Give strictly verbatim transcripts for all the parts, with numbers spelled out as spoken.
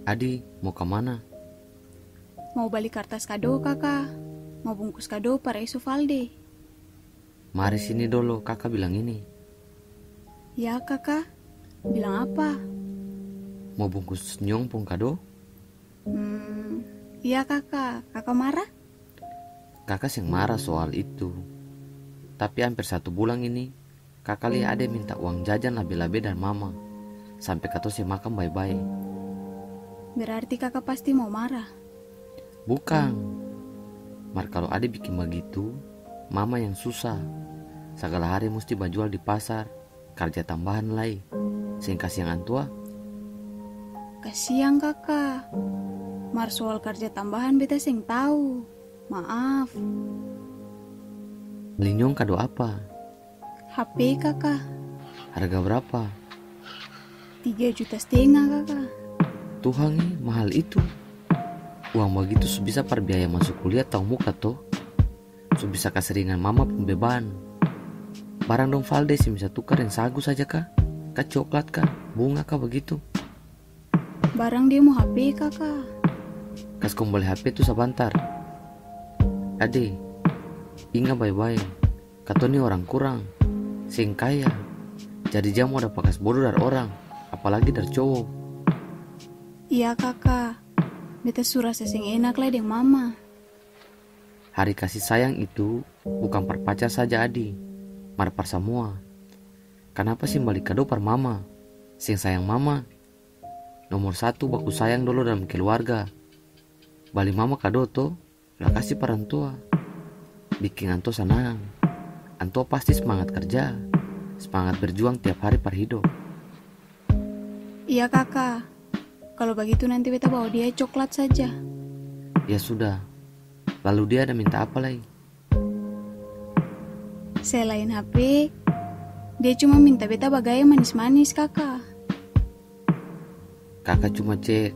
Adi, mo kamana? Mau bali kartas kado, Kaka. Mau bungkus kado par Esu Valde. Mari sini dolo, Kaka bilang ini. Ya, Kaka. Bilang apa? Mo bungkus Nyong pung kado? Hmm, iya, Kaka. Kaka mara? Kaka seng mara soal itu. Tapi amper satu bulang ini, Kaka lia Ade minta uang jajan labe-labe dari mama, sampe katong seng makang bae-bae. Berarti Kaka pasti mau mara. Bukang. Mar kalo Ade biking bagitu, mama yang susah. Sagala hari musti bajual di pasar, karja tambahan lai. Seng kasiang antua? Kasiang, Kaka. Mar soal karja tambahan beta seng tau. Maaf. Bali Nyong kado apa? H P, Kaka. Harga berapa? Tiga juta stenga, Kaka. Tuhan e, mahal itu. Uang bagitu su bisa par biaya maso kuliah taong muka to. Su bisa kas ringan mama pung beban. Barang dong Valde seng bisa tukar deng sagu saja ka? Ka coklat ka? Bunga ka bagitu? Barang dia mo H P, Kaka. Kas kong bali H P tu sabantar. Ade, inga bae-bae, katong ni orang kurang, seng kaya. Jadi jang mo dapa kas bodo dari orang, apalagi dari cowo. Iya, Kaka. Beta su rasa seng enak lai deng mama. Hari kasih sayang itu bukang par pacar saja, Adi, mar par samua. Kanapa seng bali kado par mama? Seng sayang mama? Nomor satu baku sayang dolo dalam keluarga. Bali mama kado to, la kasi par antua. Biking antua sanang. Antua pasti smangat karja, smangat berjuang tiap hari par hidop. Iya, Kaka. Kalo bagitu nanti beta bawa dia coklat saja. Ya sudah. Lalu dia ada minta apa lai? Selain H P, dia cuma minta beta bagaya manis-manis, Kaka. Kaka cuma cek,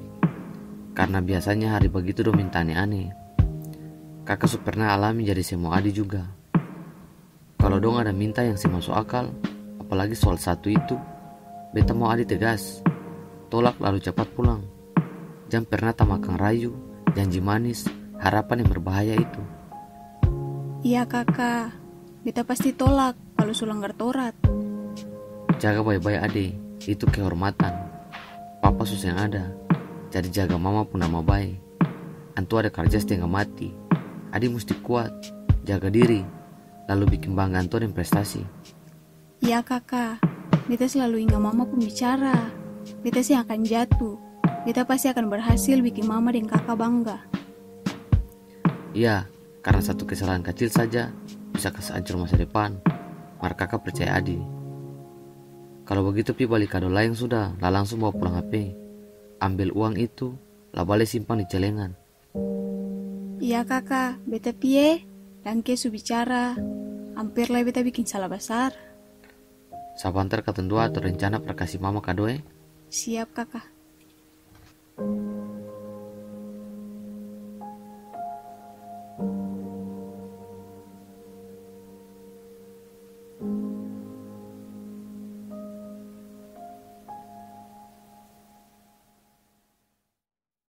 karna biasanya hari bagitu dong minta ane-ane. Kaka su pernah alami jadi seng mo adi juga. Kalo dong ada minta yang seng maso akal, apalagi soal satu itu, beta mau adi tegas, tolak lalu capat pulang. Jang pernah tamakang rayu, janji manis, harapan yang berbahaya itu. Iya, Kaka. Beta pasti tolak kalo su langgar Torat. Jaga bae-bae, ade. Itu kehormatan. Papa su seng ada. Jadi jaga mama pung nama bae. Antua ada karja stenga mati. Adi musti kuat, jaga diri, lalu biking bangga antua deng prestasi. Iya, Kaka. Beta slalu inga mama pung bicara. Beta seng akan jatu. Beta pasti akan berhasil biking mama deng kaka bangga. Iya, karna satu kesalahan kacil saja bisa kas ancor masa depan. Mar kaka percaya adi. Kalo bagitu pi bali kado laeng sudah, la langsung bawa pulang H P. Ambel uang itu, la bale simpang di celengan. Iya, kaka. Beta pi e, dangke su bicara. Amper lai beta biking salah basar. Sabantar katong dua ator rencana par kasi mama kado e. Siap, kaka.